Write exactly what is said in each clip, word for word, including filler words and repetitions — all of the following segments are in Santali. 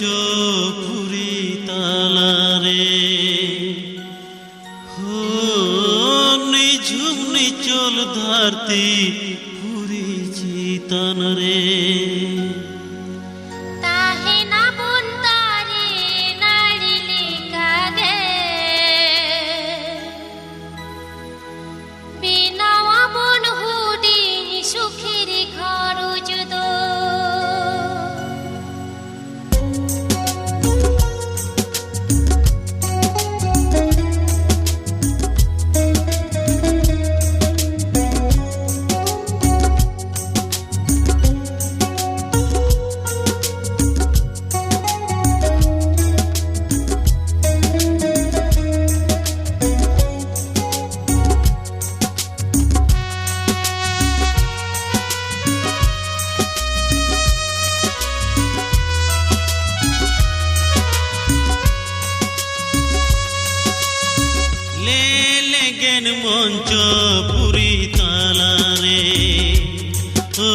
ᱯᱩᱨᱤ ᱛᱟᱞᱟᱨᱮ, ᱦᱚ, ᱱᱤᱡᱷᱩᱢ ᱱᱤᱪᱚᱞ ᱫᱷᱟᱹᱨᱛᱤ ᱯᱩᱨᱤ ᱪᱮᱛᱟᱱ ᱨᱮ᱾ ᱛᱟᱦᱮᱱᱟᱵᱚᱱ ᱫᱟᱨᱮ ᱱᱟᱹᱲᱤ ᱞᱮᱠᱟᱜᱮ, ᱵᱮᱱᱟᱣᱟᱵᱚᱱ ᱦᱩᱰᱤᱧ ᱥᱩᱠᱷᱤᱨ ᱜᱷᱟᱨᱚᱸᱡᱽ ᱫᱚ᱾ ᱞᱮ ᱞᱮᱜᱮᱱ ᱢᱚᱧᱪᱚ ᱯᱩᱨᱤ ᱛᱟᱞᱟᱨᱮ, ᱚ,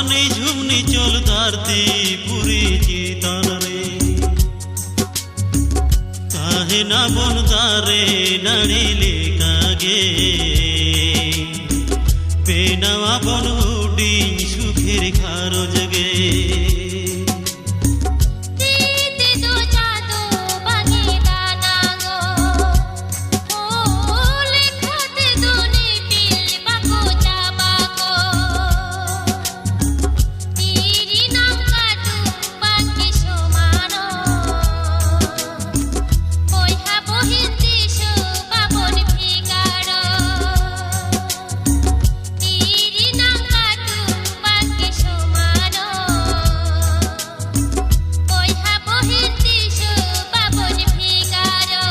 ᱱᱤᱡᱷᱩᱢ ᱱᱤᱪᱚᱞ ᱫᱷᱟᱹᱨᱛᱤ ᱯᱩᱨᱤ ᱪᱮᱛᱟᱱ ᱨᱮ᱾ ᱛᱟᱦᱮᱱᱟᱵᱚᱱ ᱫᱟᱨᱮ ᱱᱟᱹᱲᱤ ᱞᱮᱠᱟᱜᱮ, ᱵᱮᱱᱟᱣᱟᱵᱚᱱ ᱦᱩᱰᱤᱧ ᱥᱩᱠᱷᱤᱨ ᱜᱷᱟᱨᱚᱸᱡᱽ ᱜᱮ᱾ ᱛᱤ ᱛᱮᱫᱚ ᱡᱟᱫᱩ ᱵᱟᱝ ᱮ ᱫᱟᱱᱟᱝᱚᱜ, ᱚ, ᱞᱮᱠᱷᱟ ᱛᱮᱫᱚ ᱱᱤᱯᱤᱞ ᱵᱟᱠᱚ ᱪᱟᱵᱟ ᱠᱚ᱾ ᱛᱤ ᱨᱮᱱᱟᱝ ᱠᱟᱹᱴᱩᱵ ᱵᱟᱝ ᱠᱤ ᱥᱚᱢᱟᱱᱚᱜ? ᱵᱚᱭᱦᱟ ᱵᱚᱦᱤᱱ ᱛᱤᱥ ᱦᱚᱸ ᱵᱟᱵᱚᱱ ᱵᱷᱮᱜᱟᱨᱚᱜ᱾ ᱛᱤ ᱨᱮᱱᱟᱝ ᱠᱟᱹᱴᱩᱵ ᱵᱟᱝ ᱠᱤ ᱥᱚᱢᱟᱱᱚᱜ? ᱵᱚᱭᱦᱟ ᱵᱚᱦᱤᱱ ᱛᱤᱥ ᱦᱚᱸ ᱵᱟᱵᱚᱱ ᱵᱷᱮᱜᱟᱨᱚᱜ᱾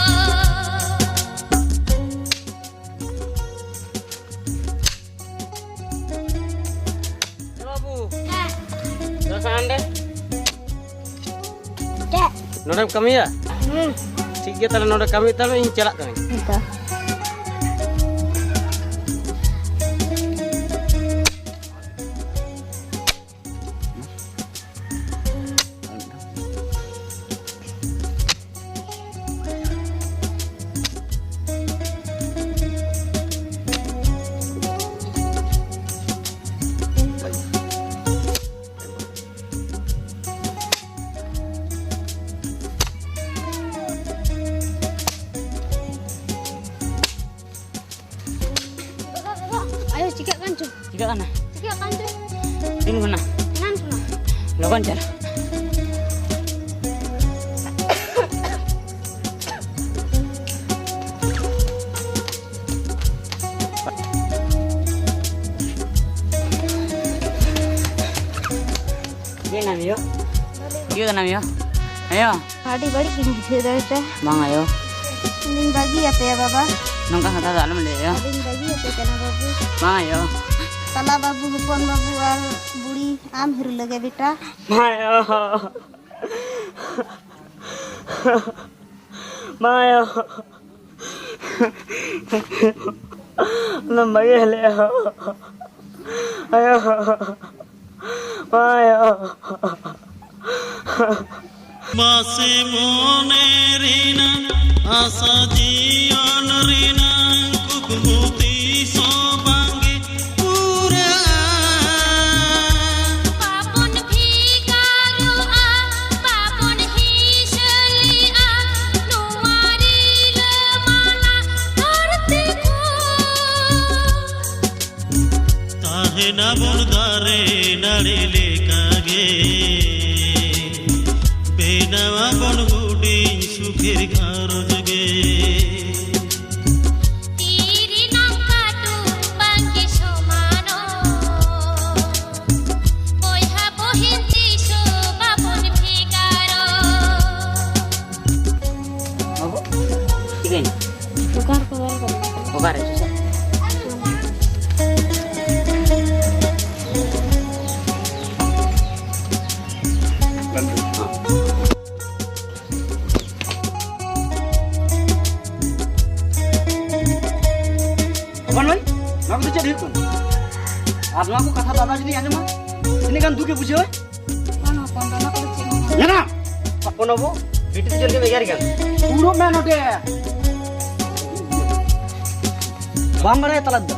ᱮ ᱵᱟᱹᱵᱩ, ᱦᱮᱸ᱾ ᱫᱮᱞᱟ ᱥᱮ ᱦᱟᱸᱰᱮ᱾ ᱪᱮᱫ? ᱱᱚᱰᱮᱢ ᱠᱟᱹᱢᱤᱭᱟ? ᱦᱩᱸ᱾ ᱴᱷᱤᱠ ᱜᱮᱭᱟ, ᱛᱟᱦᱞᱮ ᱱᱚᱰᱮ ᱠᱟᱹᱢᱤ ᱛᱟᱦᱞᱮ, ᱤᱧ ᱪᱟᱞᱟᱜ ᱠᱟᱹᱱᱟᱹᱧ᱾ ᱦᱮᱸ ᱛᱚ᱾ ᱠᱟᱱᱟ᱾ ᱪᱤᱠᱟᱹᱜ ᱠᱟᱱ ᱪᱚ? ᱛᱤᱱ ᱠᱷᱚᱱᱟᱜ? ᱮᱱᱟᱱ ᱠᱷᱚᱱᱟᱜ᱾ ᱞᱚᱜᱚᱱ ᱪᱟᱞᱟᱜ᱾ ᱪᱤᱠᱟᱹᱭᱮᱱᱟᱢ ᱭᱳ? ᱪᱤᱠᱟᱹ ᱠᱟᱱᱟᱢ ᱭᱳ? ᱟᱭᱳ᱾ ᱟᱹᱰᱤ ᱵᱟᱹᱲᱤᱡ ᱜᱤᱧ ᱵᱩᱡᱷᱟᱹᱣ ᱫᱟ ᱵᱮᱴᱟ᱾ ᱵᱟᱝ ᱟᱭᱳ᱾ ᱤᱧ ᱵᱟᱹᱜᱤ ᱟᱯᱮᱭᱟ ᱵᱟᱵᱟ᱾ ᱱᱚᱝᱠᱟ ᱠᱟᱛᱷᱟ ᱫᱚ ᱟᱞᱚᱢ ᱞᱟᱹᱭᱟ ᱭᱳ᱾ ᱟᱫᱚᱧ ᱵᱟᱹᱜᱤ ᱟᱯᱮ ᱠᱟᱱᱟ ᱵᱟᱹᱵᱩ᱾ ᱵᱟᱝ ᱟᱭᱳ᱾ ᱛᱟᱞᱟ ᱵᱟᱹᱵᱩ, ᱦᱚᱯᱚᱱ ᱵᱟᱹᱵᱩ ᱟᱨ ᱵᱩᱲᱤ ᱟᱢ ᱦᱤᱨᱞᱟᱹ ᱜᱮ ᱵᱮᱴᱟ᱾ ᱵᱟᱝ ᱟᱭᱳ᱾ ᱵᱟᱝ ᱟᱭᱳ᱾ ᱚᱱᱟ ᱵᱟᱹᱜᱤ ᱦᱤᱞᱳᱜ ᱟᱭᱳ᱾ ᱵᱟᱝ ᱟᱭᱳ᱾ ᱢᱟᱥᱮ ᱢᱚᱱᱮ ᱨᱮᱱᱟᱜ ᱟᱥᱟ ᱡᱤᱭᱚᱱ ᱨᱮᱱᱟᱜ ᱠᱩᱠᱢᱩ ᱛᱤᱥ ᱦᱚᱸ ᱵᱟᱝᱜᱮ ᱯᱩᱨᱟᱹᱜᱼᱟ᱾ ᱵᱟᱵᱚᱱ ᱵᱷᱮᱜᱟᱨᱚᱜᱼᱟ, ᱵᱟᱵᱚᱱ ᱦᱤᱥᱟᱹᱞᱤᱜᱼᱟ, ᱱᱚᱣᱟ ᱨᱤᱞᱟᱹᱢᱟᱞᱟ ᱫᱷᱟᱹᱨᱛᱤ ᱠᱚ᱾ ᱛᱟᱦᱮᱱᱟᱵᱚᱱ ᱫᱟᱨᱮ ᱱᱟᱹᱲᱤ ᱞᱮᱠᱟᱜᱮ, ᱵᱮᱱᱟᱣᱟᱵᱚᱱ ᱦᱩᱰᱤᱧ ᱥᱩᱠᱷᱤ ᱜᱷᱟᱨᱚᱸᱡᱽ ᱜᱮ᱾ ᱛᱤ ᱨᱮᱱᱟᱜ ᱠᱟᱹᱴᱩᱵ ᱵᱟᱝᱜᱮ ᱥᱚᱢᱟᱱᱚᱜ, ᱵᱚᱭᱦᱟ ᱵᱚᱦᱤᱱ ᱛᱤᱥ ᱦᱚᱸ ᱵᱟᱵᱚᱱ ᱵᱷᱮᱜᱟᱨᱚᱜ᱾ ᱵᱟᱹᱵᱩ, ᱪᱤᱠᱟᱹᱭᱮᱱᱟ? ᱫᱚᱠᱟᱱ ᱠᱚ ᱵᱟᱭ ᱜᱟᱱᱚᱜ ᱠᱟᱱᱟ᱾ ᱚᱠᱟᱨᱮ? ᱦᱚᱯᱚᱱ ᱢᱟᱹᱭ, ᱱᱚᱣᱟ ᱠᱚᱫᱚ ᱪᱮᱫ ᱦᱩᱭᱩᱜ ᱠᱟᱱᱟ? ᱟᱨ ᱱᱚᱣᱟ ᱠᱚ ᱠᱟᱛᱷᱟ ᱫᱟᱫᱟ ᱡᱩᱫᱤ ᱟᱸᱡᱚᱢᱟ, ᱛᱤᱱᱟᱹᱜ ᱜᱟᱱ ᱫᱩᱠ ᱮ ᱵᱩᱡᱷᱟᱹᱣᱟ? ᱵᱟᱝ ᱦᱚᱯᱚᱱ ᱫᱚ, ᱚᱱᱟ ᱠᱚᱫᱚ ᱪᱮᱫ ᱦᱚᱸ ᱵᱟᱝ᱾ ᱧᱮᱞᱟᱢ? ᱦᱚᱯᱚᱱ ᱵᱟᱹᱵᱩ, ᱵᱤᱴᱤ ᱛᱮ ᱪᱮᱫ ᱞᱮᱠᱟᱢ ᱮᱜᱮᱨ ᱠᱟᱱᱟ? ᱫᱩᱲᱩᱵ ᱢᱮ ᱱᱚᱰᱮ᱾ ᱵᱟᱢ ᱵᱟᱲᱟᱭᱟ ᱛᱟᱞᱟ ᱫᱚ?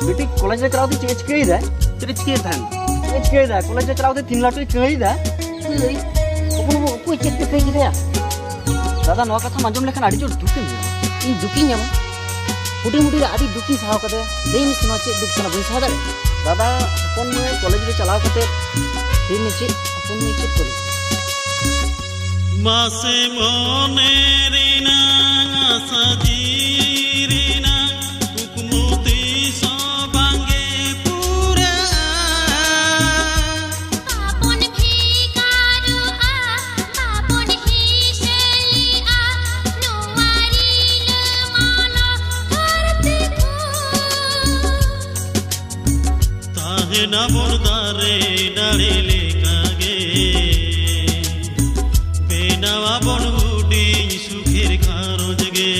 ᱵᱤᱴᱤ ᱠᱚᱞᱮᱡᱽ ᱨᱮ ᱪᱟᱞᱟᱣ ᱠᱟᱛᱮ ᱪᱮᱫ ᱮ ᱪᱤᱠᱟᱹᱭᱮᱫᱟ? ᱪᱮᱫ ᱮ ᱪᱤᱠᱟᱹᱭᱮᱫ ᱛᱟᱦᱮᱱ? ᱪᱮᱫ ᱮ ᱪᱤᱠᱟᱹᱭᱮᱫᱟ? ᱠᱚᱞᱮᱡᱽ ᱨᱮ ᱪᱟᱞᱟᱣ ᱠᱟᱛᱮ ᱛᱤᱱ ᱞᱟᱹᱴᱩᱭ ᱠᱟᱹᱭᱫᱟ᱾ ᱠᱟᱹᱭ? ᱦᱚᱯᱚᱱ ᱵᱟᱹᱵᱩ, ᱚᱠᱚᱭ ᱪᱮᱫ ᱯᱮ ᱠᱟᱹᱭ ᱠᱮᱫᱮᱭᱟ? ᱫᱟᱫᱟ, ᱱᱚᱣᱟ ᱠᱟᱛᱷᱟᱢ ᱟᱸᱡᱚᱢ ᱞᱮᱠᱷᱟᱱ ᱟᱹᱰᱤ ᱡᱳᱨ ᱫᱩᱠᱮᱢ ᱧᱟᱢᱟ᱾ ᱤᱧ ᱫᱩᱠᱤᱧ ᱧᱟᱢᱟ? ᱦᱩᱰᱤᱧ ᱦᱩᱰᱤᱧ ᱨᱮ ᱟᱹᱰᱤ ᱫᱩᱠᱤᱧ ᱥᱟᱦᱟᱣ ᱠᱟᱫᱟ᱾ ᱞᱟᱹᱭ ᱢᱮᱥᱮ, ᱱᱚᱣᱟ ᱪᱮᱫ ᱫᱩᱠ ᱠᱟᱱᱟ? ᱵᱟᱹᱧ ᱥᱟᱦᱟᱣ ᱫᱟᱲᱮᱭᱟᱜᱼᱟ᱾ ᱫᱟᱫᱟ ᱦᱚᱯᱚᱱ ᱢᱟᱹᱭ ᱠᱚᱞᱮᱡᱽ ᱨᱮ ᱪᱟᱞᱟᱣ ᱠᱟᱛᱮ ᱛᱮᱦᱮᱧ ᱪᱮᱫ ᱦᱚᱯᱚᱱ ᱢᱟᱹᱭ ᱪᱮᱫ ᱠᱚᱞᱮᱡᱽ? ᱢᱟᱥᱮ ᱢᱚᱱᱮ ᱨᱮᱱᱟᱝ ᱟᱥᱟ ᱡᱤᱣᱤ ᱨᱮᱱᱟᱝ ᱠᱩᱠᱢᱩ ᱛᱤᱥ ᱦᱚᱸ ᱵᱟᱝᱜᱮ ᱯᱩᱨᱟᱹᱜᱼᱟ᱾ ᱵᱟᱵᱚᱱ ᱵᱷᱮᱜᱟᱨᱚᱜᱼᱟ, ᱵᱟᱵᱚᱱ ᱦᱤᱥᱟᱹᱭᱮᱜᱼᱟ, ᱱᱚᱣᱟ ᱨᱤᱞᱟᱹᱢᱟᱞᱚ ᱫᱷᱟᱹᱨᱛᱤ ᱠᱷᱚᱱ᱾ ᱛᱟᱦᱮᱱᱟᱵᱚᱱ ᱫᱟᱨᱮ ᱱᱟᱹᱲᱤ ᱞᱮᱠᱟᱜᱮ, ᱵᱮᱱᱟᱣᱟᱵᱚᱱ ᱦᱩᱰᱤᱧ ᱥᱩᱠᱷᱮᱨ ᱜᱷᱟᱨᱚᱸᱡᱽ ᱜᱮ᱾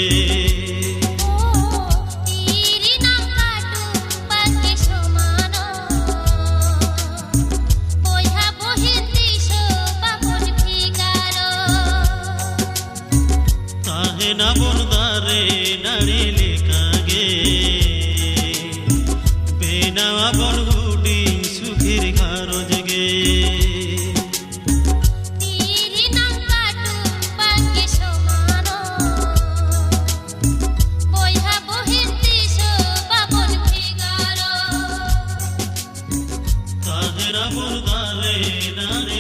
ᱛᱤ ᱨᱮᱱᱟᱜ ᱠᱟᱹᱴᱩᱵ ᱵᱟᱝᱜᱮ ᱥᱚᱢᱟᱱᱚᱜ, ᱵᱚᱭᱦᱟ ᱵᱚᱦᱤᱱ ᱛᱤᱥ ᱦᱚᱸ ᱵᱟᱵᱚᱱ ᱵᱷᱮᱜᱟᱨᱚᱜ᱾ ᱛᱟᱦᱮᱱᱟᱵᱚᱱ ᱫᱟᱨᱮ ᱱᱟᱹᱲᱤ ᱞᱮᱠᱟᱜᱮ, ᱵᱮᱱᱟᱣᱟᱵᱚᱱ ᱦᱩᱰᱤᱧ ᱥᱩᱠᱷᱤᱨ ᱜᱷᱟᱨᱚᱸᱡᱽ ᱜᱮ᱾ ᱛᱤ ᱨᱮᱱᱟᱝ ᱠᱟᱹᱴᱩᱵ ᱵᱟᱝᱜᱮ ᱥᱚᱢᱟᱱᱚᱜ, ᱵᱚᱭᱦᱟ ᱵᱚᱦᱤᱱ ᱛᱤᱥ ᱦᱚᱸ ᱵᱟᱵᱚᱱ ᱵᱷᱮᱜᱟᱨᱚᱜ᱾ ᱛᱟᱦᱮᱱᱟᱵᱚᱱ ᱫᱟᱨᱮ ᱱᱟᱹᱲᱤ